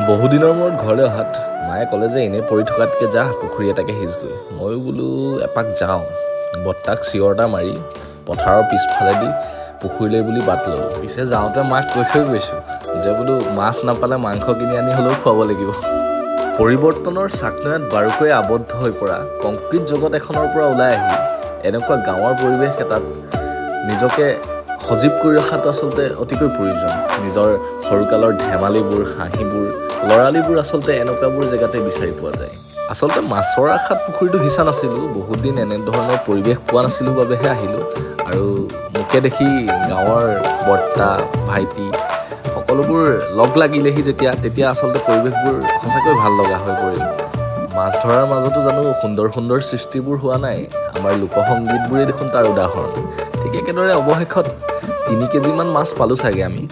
বহুদিনৰ মূৰত ঘৰলৈ অহাত মায়ে ক'লে যে এনেই পৰি থকাতকৈ যা, পুখুৰী এটাকে সিঁচগৈ। ময়ো বোলো এপাক যাওঁ। বৰ্তাক চিঞৰ এটা মাৰি পথাৰৰ পিছফালেদি পুখুৰীলৈ বুলি বাট ল'লোঁ। পিছে যাওঁতে মাক কৈ থৈ গৈছোঁ যে বোলো মাছ নাপালে মাংস কিনি আনি হ'লেও খুৱাব লাগিব। পৰিৱৰ্তনৰ চাকনৈয়াত বাৰুকৈ আবদ্ধ হৈ পৰা কংক্ৰিট জগত এখনৰ পৰা ওলাই আহি এনেকুৱা গাঁৱৰ পৰিৱেশ এটাত নিজকে সজীৱ কৰি ৰখাটো আচলতে অতিকৈ প্ৰয়োজন। নিজৰ সৰুকালৰ ধেমালিবোৰ, হাঁহিবোৰ, ল'ৰালিবোৰ আচলতে এনেকুৱাবোৰ জেগাতে বিচাৰি পোৱা যায়। আচলতে মাছৰ আশাত পুখুৰীটো সিঁচা নাছিলোঁ, বহুত দিন এনেধৰণৰ পৰিৱেশ পোৱা নাছিলোঁ বাবেহে আহিলোঁ। আৰু মোকে দেখি গাঁৱৰ বৰ্তা, ভাইটি সকলোবোৰ লগ লাগিলেহি যেতিয়া, তেতিয়া আচলতে পৰিৱেশবোৰ সঁচাকৈ ভাল লগা হৈ পৰিল। মাছ ধৰাৰ মাজতো জানো সুন্দৰ সুন্দৰ সৃষ্টিবোৰ হোৱা নাই? আমাৰ লোকসংগীতবোৰেই দেখোন তাৰ উদাহৰণ। ঠিক একেদৰে অৱশেষত 3 কেজিমান মাছ পালোঁ চাগে আমি।